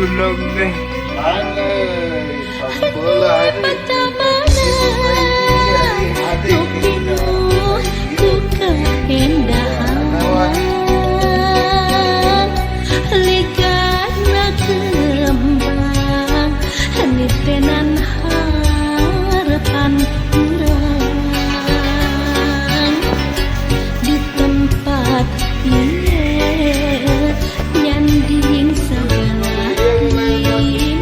Gunung teh. Pertamana nu pinuh ku kaendahan, ligana kembang nitenan harapan urang. Di tempat ieu nyanding segala impian.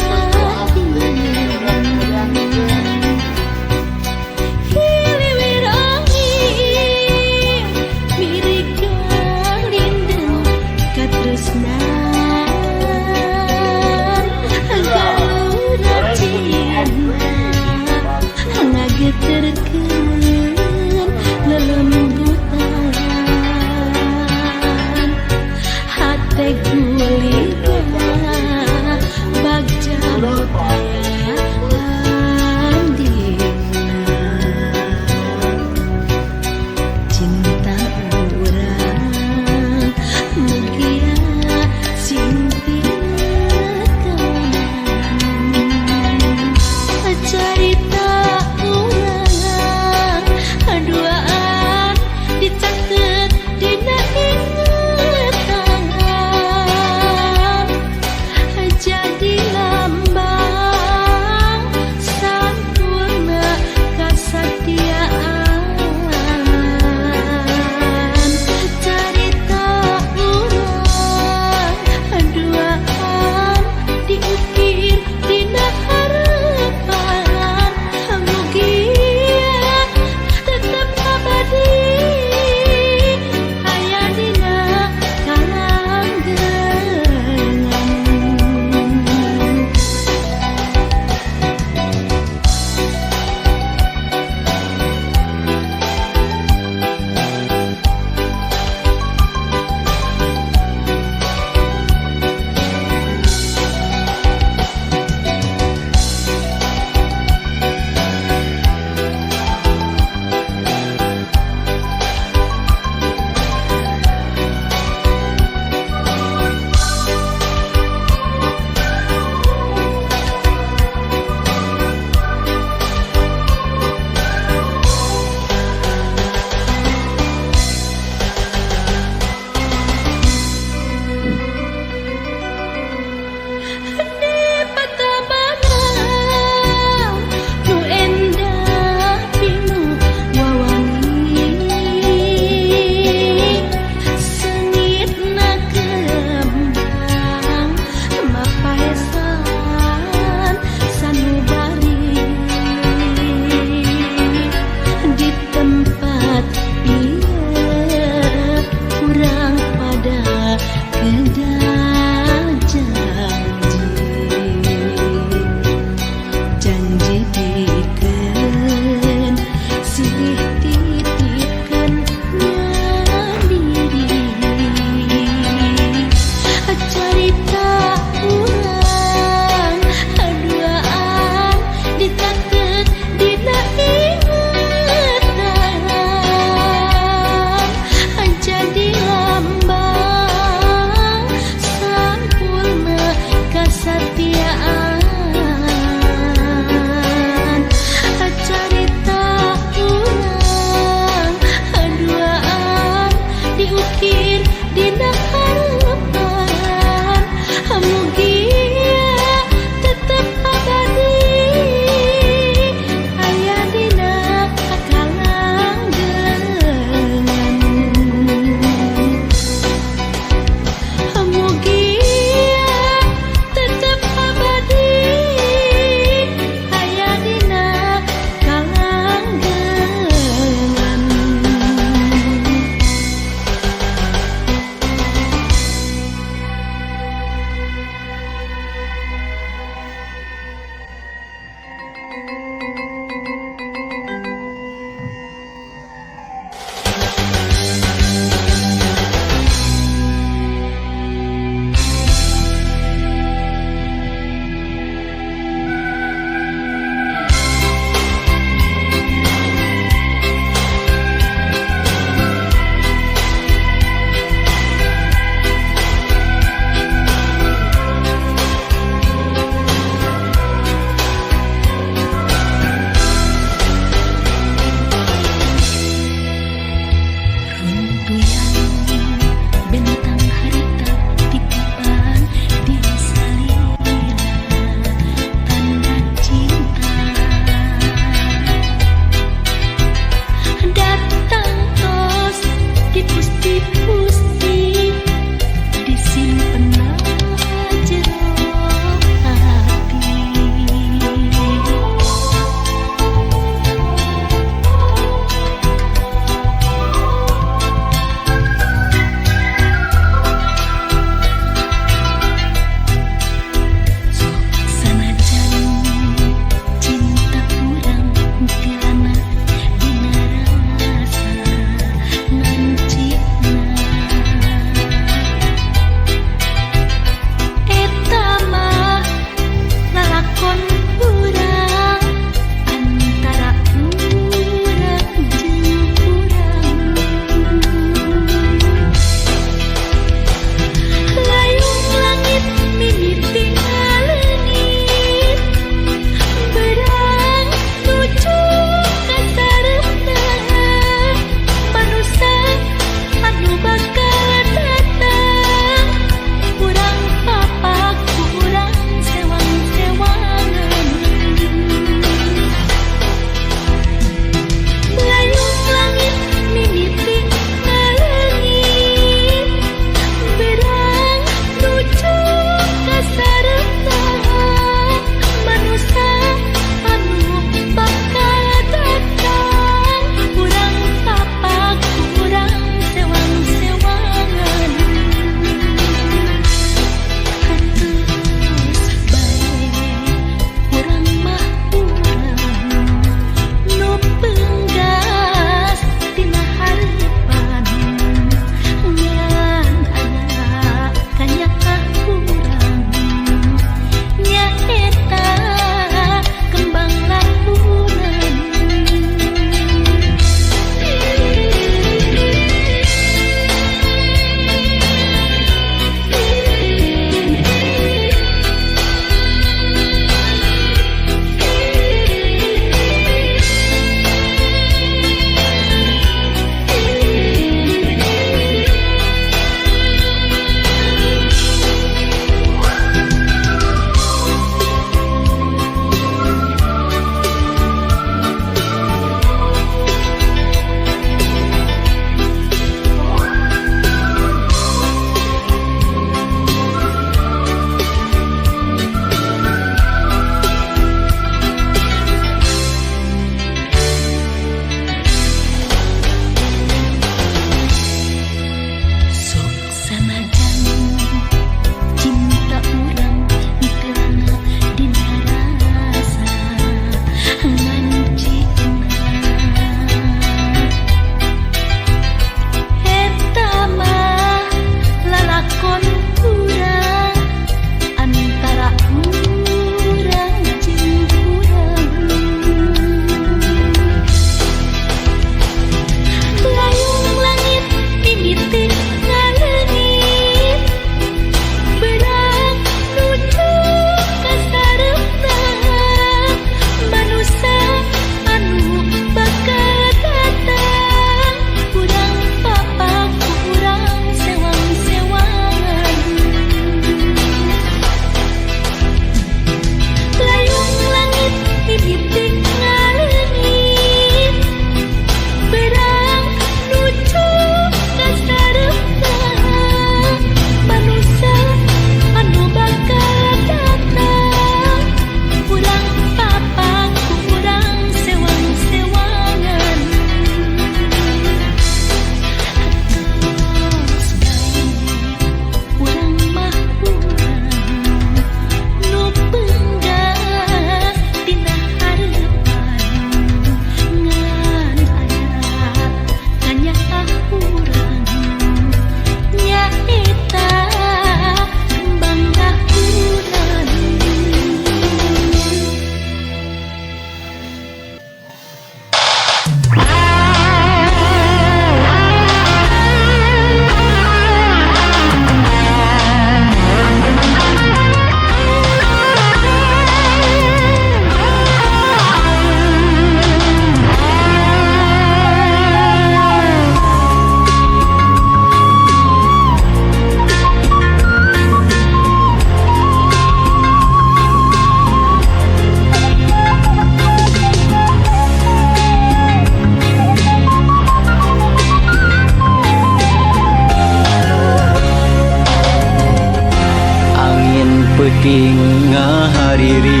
Kingking ngahariring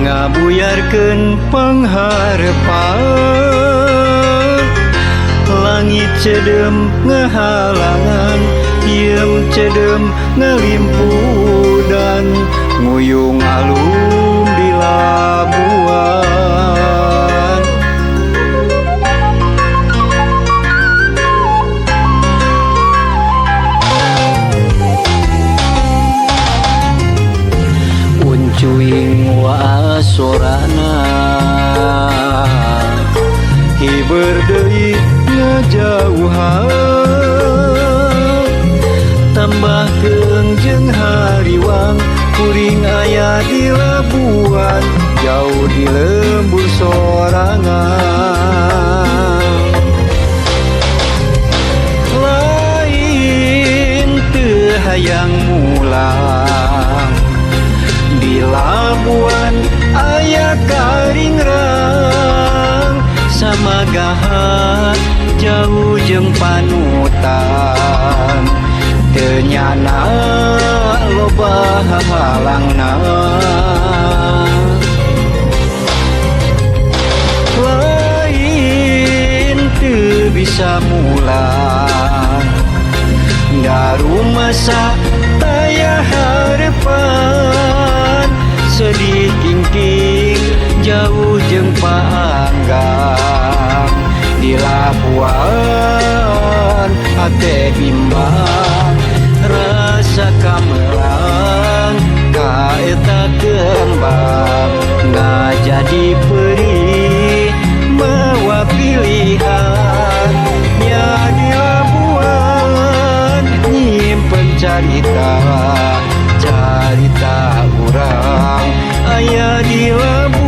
ngabuyarkeun pangharepan langit cedem ngahalangan iem cedem ngalimpudan nguyung alum di Labuan. Uncuing wasorana hiber deui ngajauhan tambah keung jeung hariwang kuring aya di Labuan jauh di lembur sorangan. Lain teu hayang mulang di Labuan aya karingrang samagahan jauh jeung panutan teu nyana loba hahalangna. Lain teu bisa mulang darumasa taya harepan sedih kingking jauh jeung paanggang di Labuan hate bimbang rasa kamelang ka eta kembang ngajadi perih mawa pilihan nya di Labuan nyimpen carita carita urang aya di Labuan.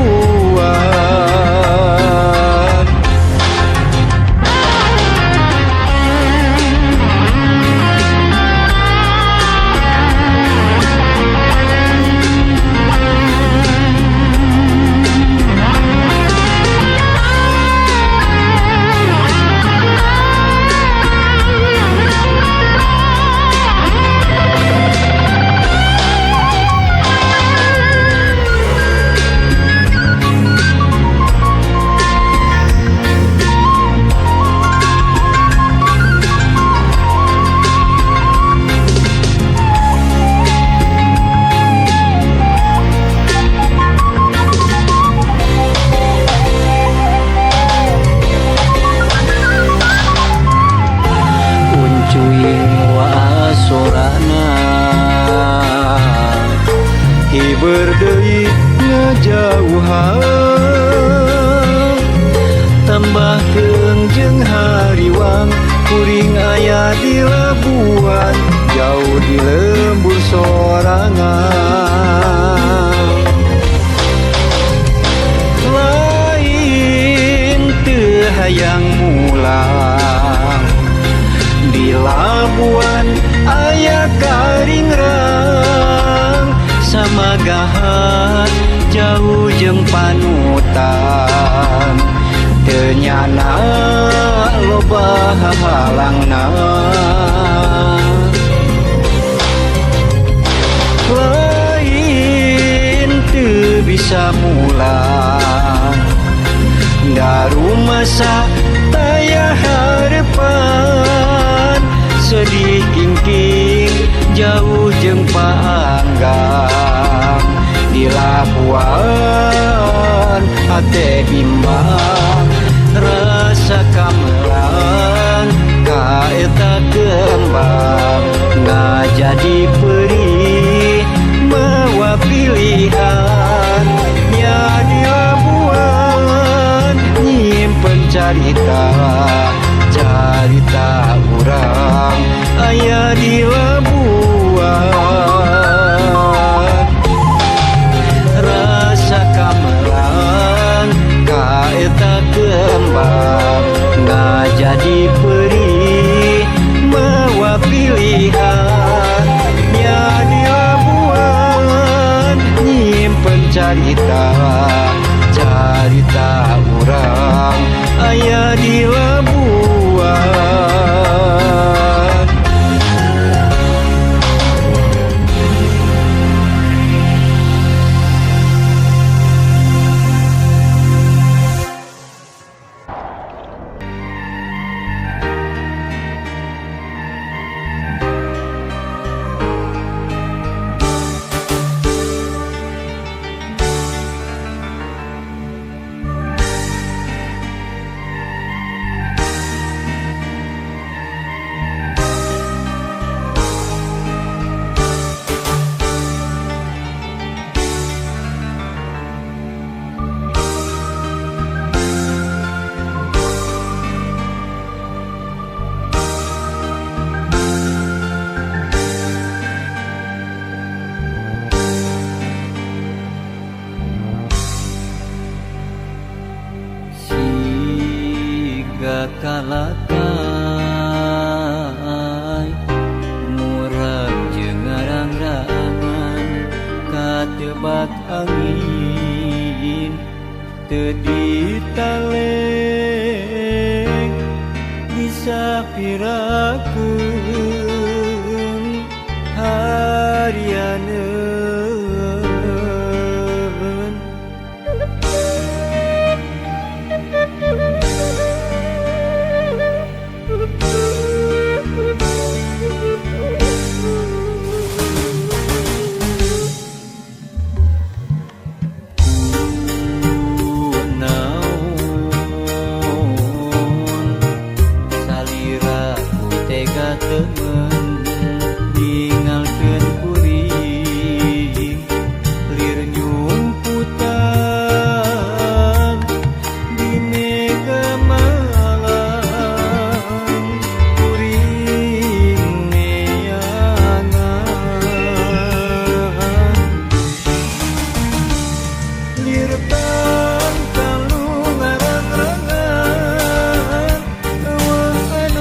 Uncuing wasorana hiber deui ngajauhan tambah keung jeung hariwang kuring aya di Labuan jauh di lembur sorangan. Lain teu hayang mulang di Labuan aya karingrang samagahan jauh jeung panutan teu nyana loba hahalangna. Lain teu bisa mulang darumasa taya harepan sedih kingking jauh jeung paanggang di Labuan hate bimbang rasa kamelang ka eta kembang ngajadi perih mawa pilihan nya di Labuan nyimpen carita carita urang aya di Labuan. Rasa kamelang ka eta kembang ngajadi perih mawa pilihan nya di Labuan nyimpen carita carita urang aya di Labuan. lalakai murag jeung ngarang-rangan katebak angin teu ditaleng disapirakeun harianeun. Temen ningalkeun kuring lir nyumputan di mega malam kuring neangan lir tangkalu ngarang-rangan eueuh anu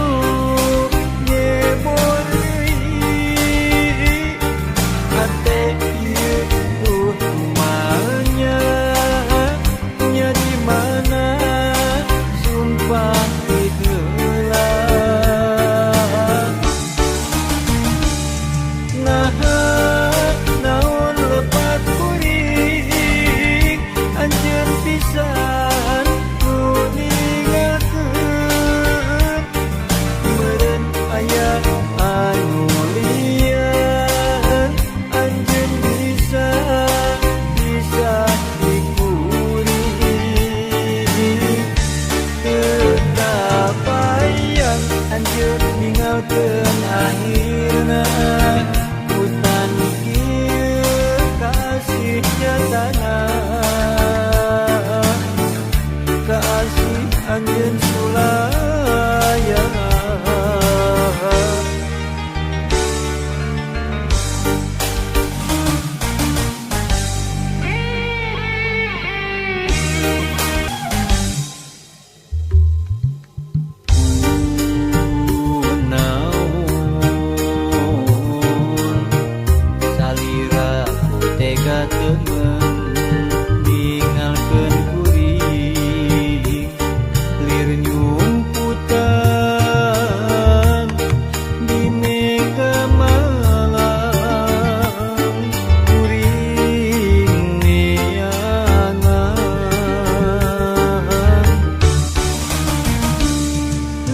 ninggalkeun akhirna hutan kieu kasih nyatana kasih anjeun sulaya. Temen ningalkeun kuring lir nyumputan di mega malam kuring neangan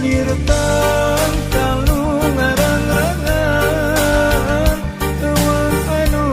lir tangkalu ngarang-rangan eueuh anu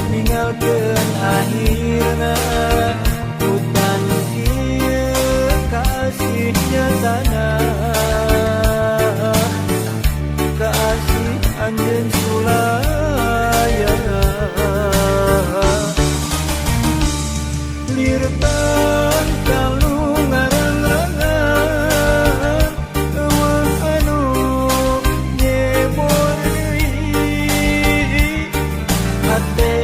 ninggalkeun akhirna hutan kieu kasih nyatana kasih anjeun sulaya lir tangkalu ngarang-rangan eueuh anu nyebor deui hate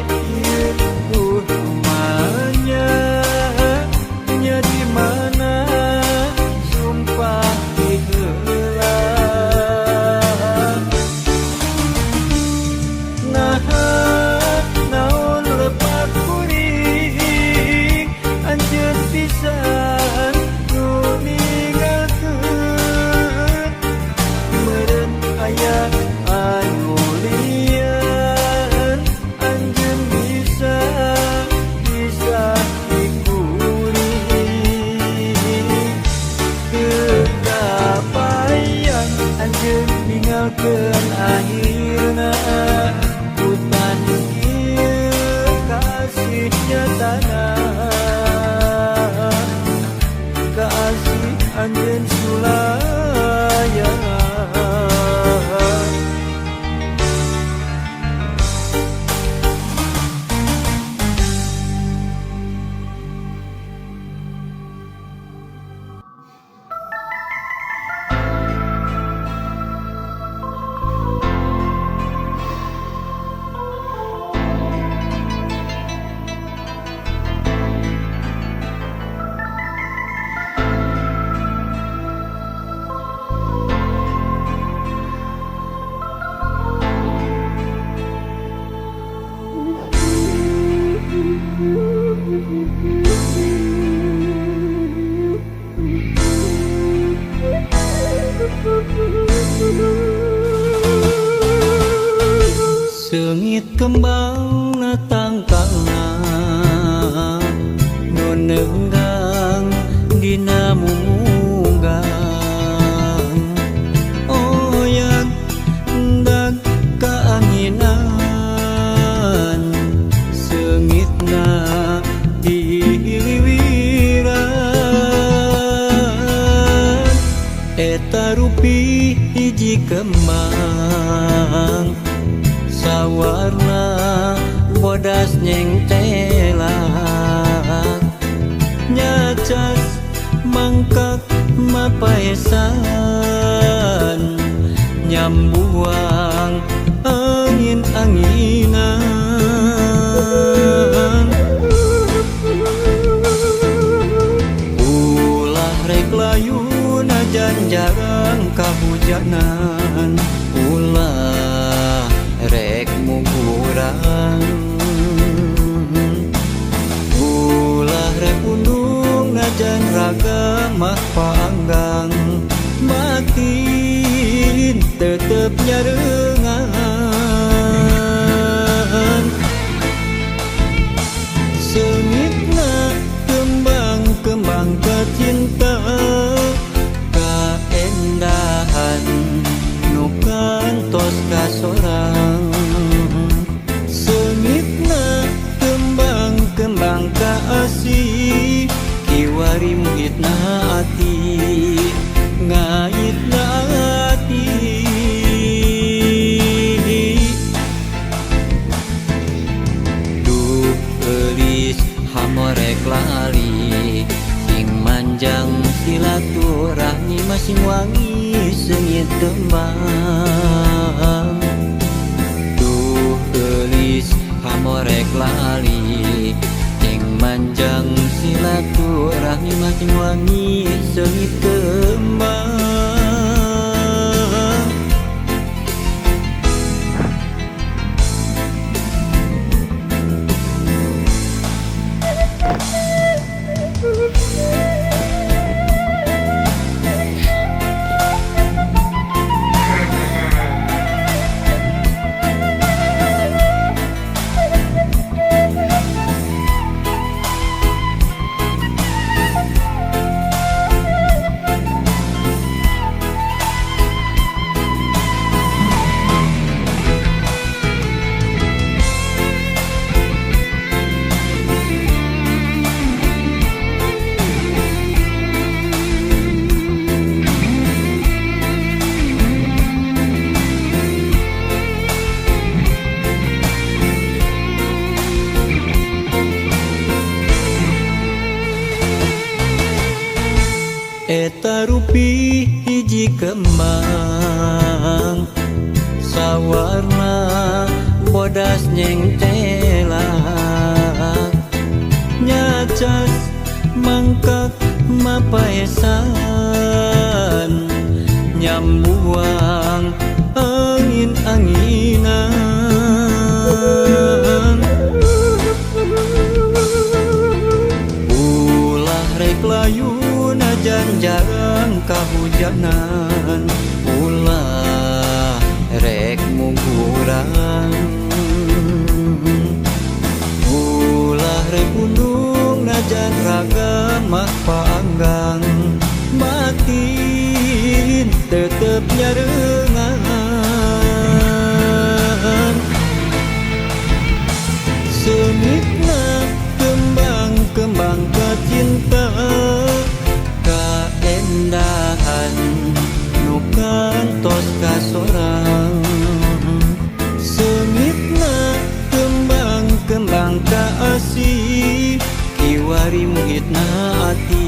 Ninggalkeun akhirna ku panggil kasih nyatana kasih anjeun sulaya. Seungit kembang tangkalna nu neunggang dina mumunggang oyag ndag kaanginan seungitna diliwiran eta rupi hiji kembang sawarna bodas nyengtelak nyacas mangkak mapaesan nyambuang angin-anginan ulah rek layuna janjarang kahujanan ulah rek mugurang ulah rek undung najan raga mah panggang batin tetep nyarengan seungitna kembang-kembang kacinta kaendahan nu kantos kasorang seungitna kembang-kembang kaasih kiwari muhitna ati ngaitna ati duh eulis hamorek lali sing manjang silaturahmi masing wangi seungit kembang duh eulis hamorek lali sing manjang silaturahmi masing wangi seungit kembang. Eta rupi hiji kembang sawarna bodas nyengtelak nyacas mangkak mapaesan nyambuang angin-anginan ulah rek layu janjarang kahujanan ulah rek mugurang ulah rek undung najan raga mah panggang batin tetep nyarengan. Ngaitna ati,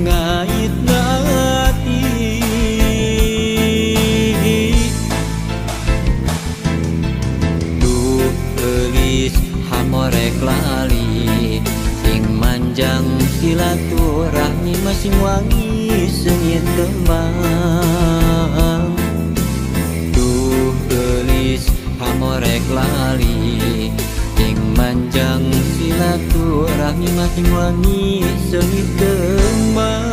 ngaitna ati. Duh geulis hamorek lali sing manjang silaturahmi masing wangi seungit kembang. Duh geulis hamorek lali sing manjang silaturahmi masing wangi seungit kembang.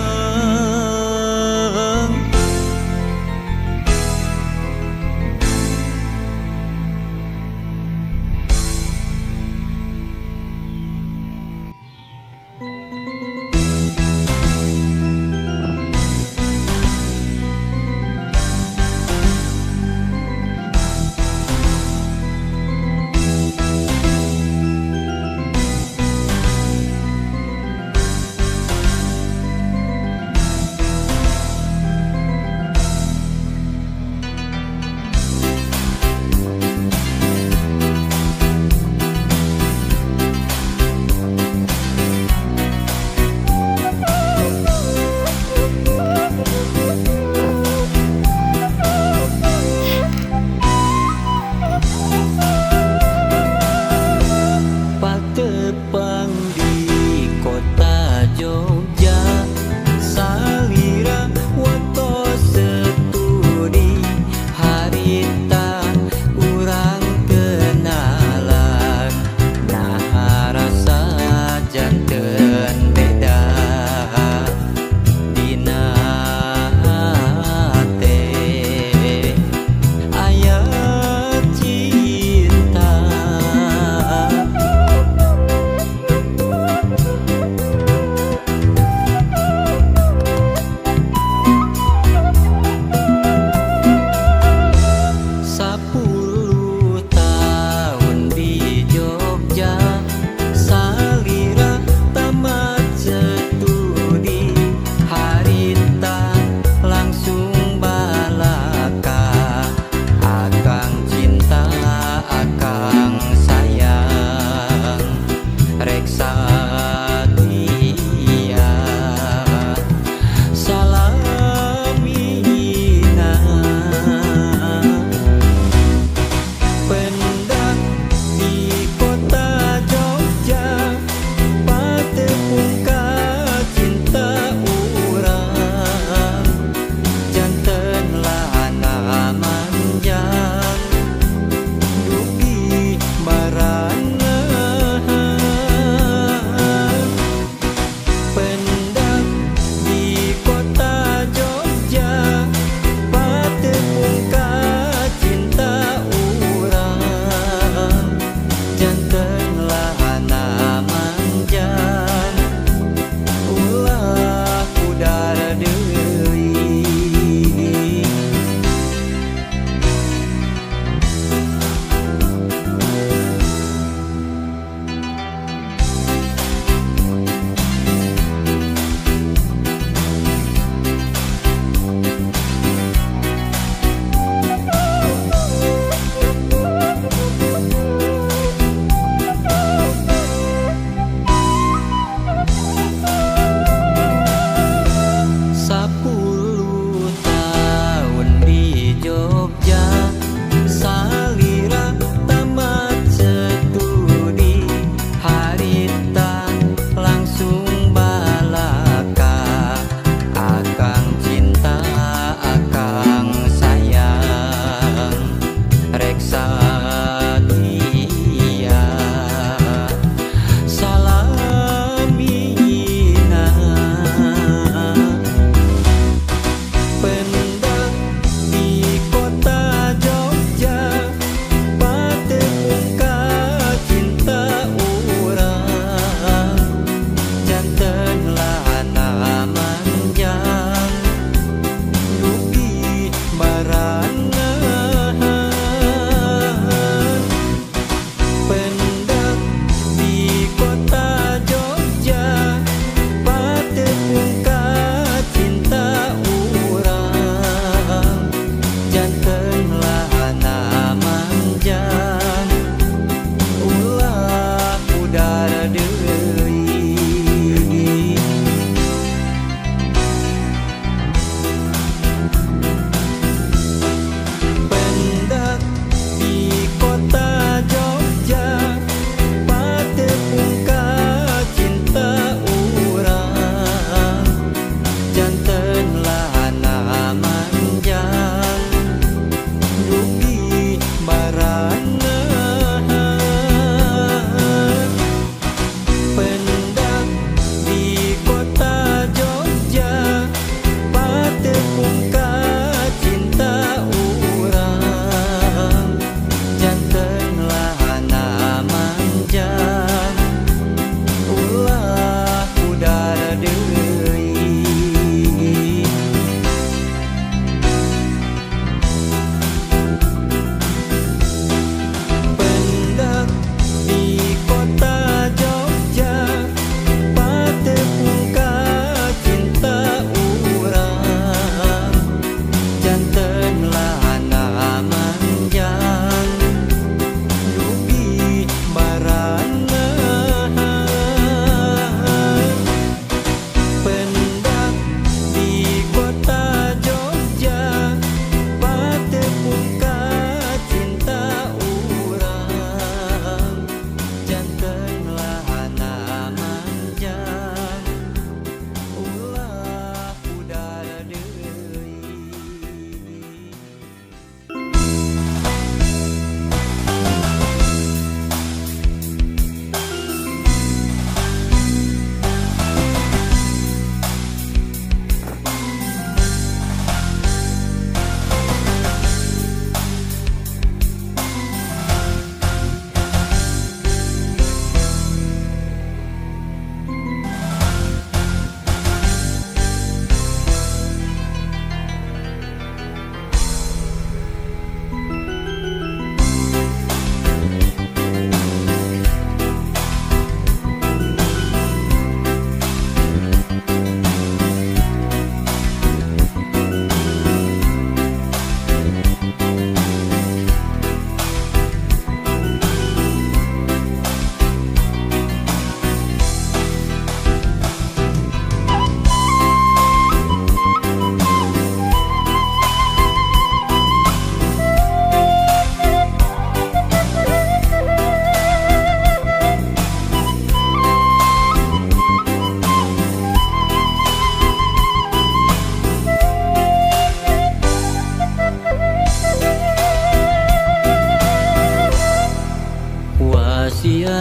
Patepang di kota Jogja, salira watos setudi harita urang kenalan, nah rasa janten beda dina hate aya cinta. 10 tahun di Jogja, salira tamat studi harita langsung balaka, akang cinta akang sayang rek satia salamina. Pendak di kota Jogja, patepung ka cinta urang, janten lana manjang dugi marangahan. Pendak di kota Jogja, patepung ka cinta urang, janten lana manjang ulah pudar deui. 10 tahun di Jogja, salira tamat studi harita langsung balaka, akang cinta akang sayang rek satia salamina. Pendak di kota Jogja, patepung ka cinta urang, janten lana manjang dugi marangahan. Pendak di kota Jogja, patepung ka cinta urang, janten lana manjang ulah pudar deui.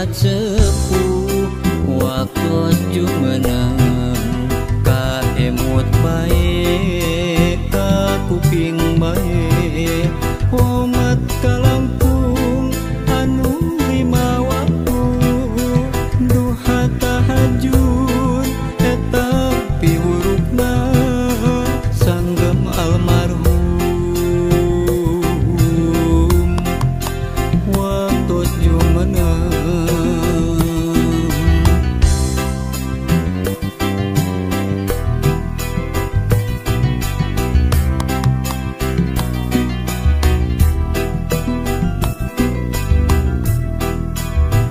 Wasiat sepuh waktu jumeneng kaemut bae ka kuping bae omat kalangkung anu lima waktu duha tahajud eta piwurukna sanggem almarhum waktu jumeneng.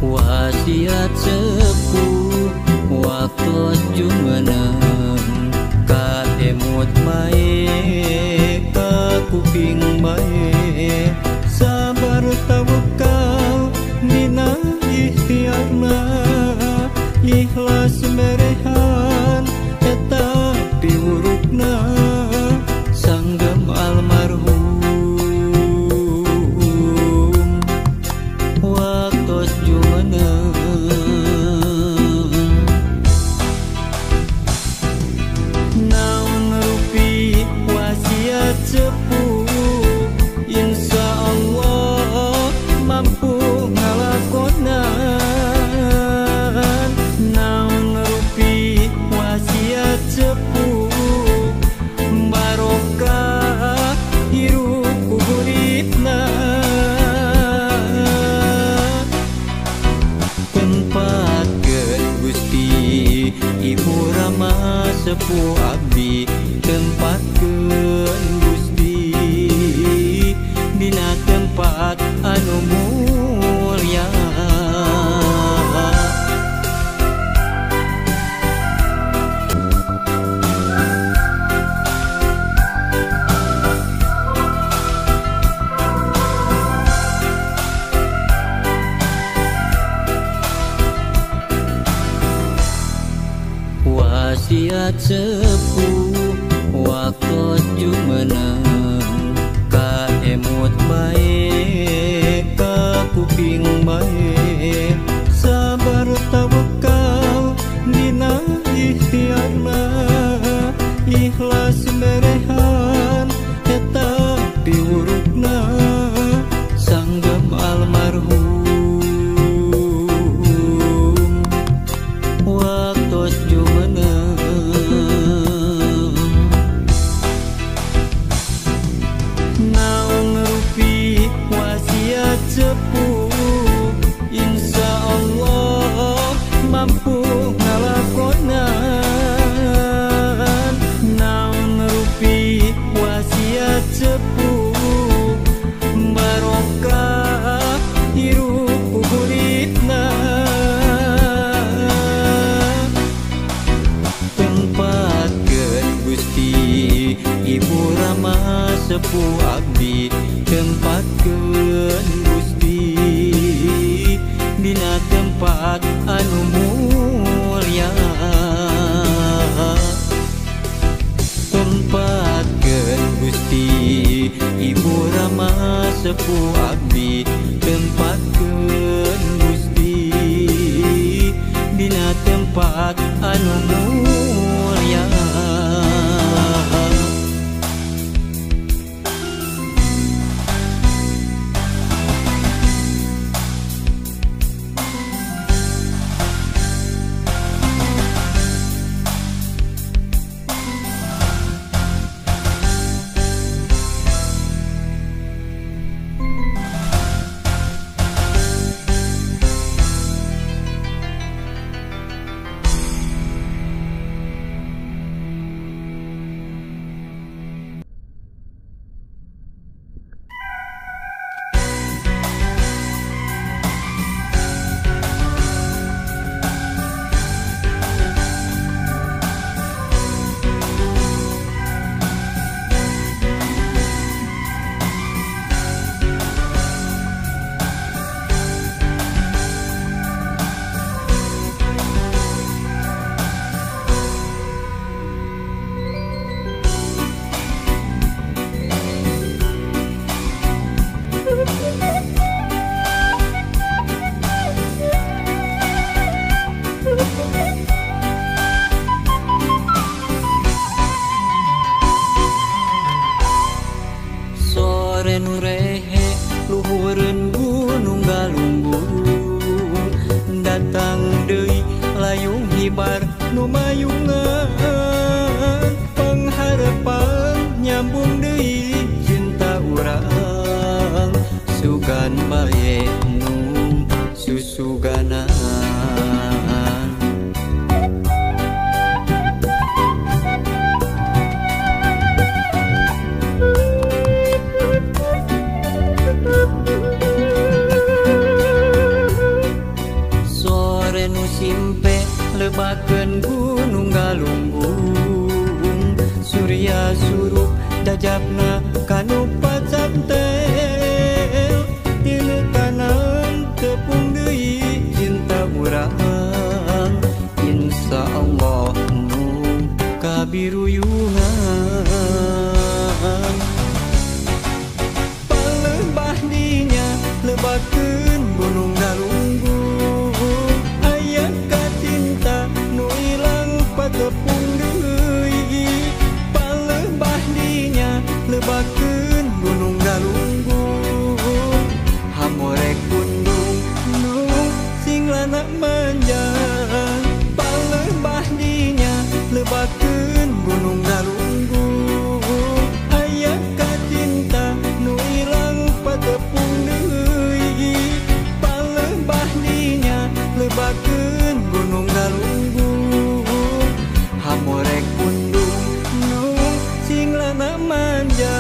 Wasiat sepuh waktu jumeneng kaemut bae ka kuping bae sabar tawakal dina ikhtiarna ikhlas merehan eta piwurukna sanggem almarhum waktu jumeneng. Naon rupi wasiat sepuh insya Allah mampu ngalakonan. Naon rupi wasiat sepuh barokah hirup kuhuripna. Tempatkeun Gusti Ibu Rama sepuh abdi tempatkeun Gusti dina tempat anu mulia. Wasiat sepuh waktu jumeneng kaemut bae ka kuping bae sabar tawakal dina ikhtiarna ikhlas merehan eta piwurukna sanggem almarhum waktu jumeneng. Naon rupi wasiat sepuh insya Allah mampu ngalakonan. Naon rupi wasiat sepuh barokah hirup kuhuripna. Tempatkeun Gusti Ibu Rama sepuh abdi tempatkeun Gusti dina tempat anu mulia. Tempatkeun Gusti Ibu Rama sepuh abdi tempatkeun Gusti dina tempat anu mulia. nu rehe luhureun gunung galunggung datang deui layung hibar nu mayungan pangharepan nyambung deui cinta urang sugan bae nu susuganan. Sore nu simpe lebakeun gunung galunggung surya surup jajapna kanu pacantel tinu tanam tepung deui cinta urang insyaallah nu kabiruyungan. Palebah dinya lebakeun gunung galunggung aya kacinta nu ilang patepung deui palebah dinya lebakeun gunung galunggung hamorek pundung nu sing lana manjang palebah dinya lebakeun gunung galunggung aya kacinta nu ilang patepung deui palebah dinya lebakeun gunung galunggung hamorek pundung nu sing lana manjang.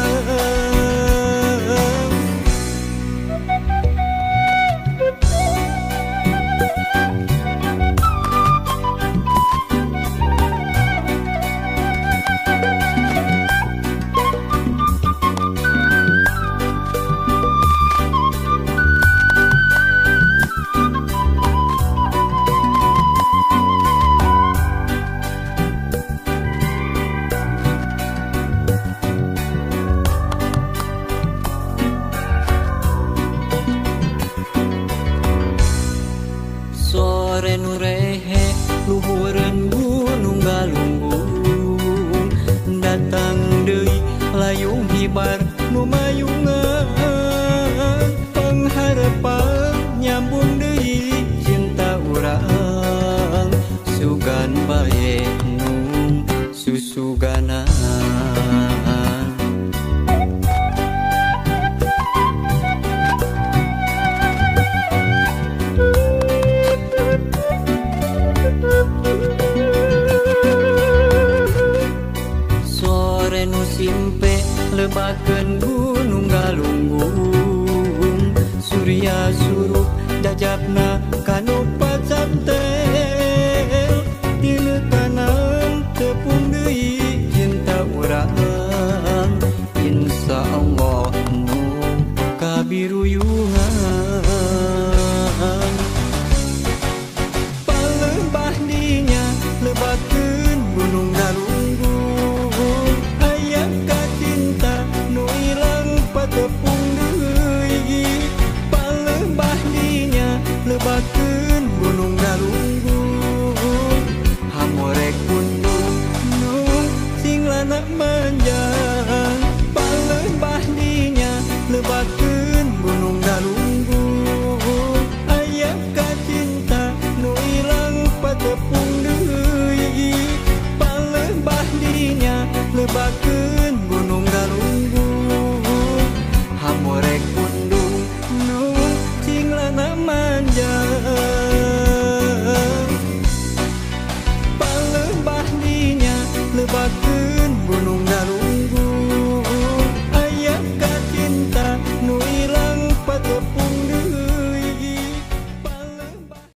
Sore nu rehe luhureun gunung galunggung datang deui layung hibar nu mayungan pangharepan nyambung deui cinta urang sugan bae nu susuganan. Sore nu simpe lebakeun gunung galunggung surya surup jajapna kanu pacantel tinu tanam tepung deui cinta urang insyaallah nu kabiruyungan.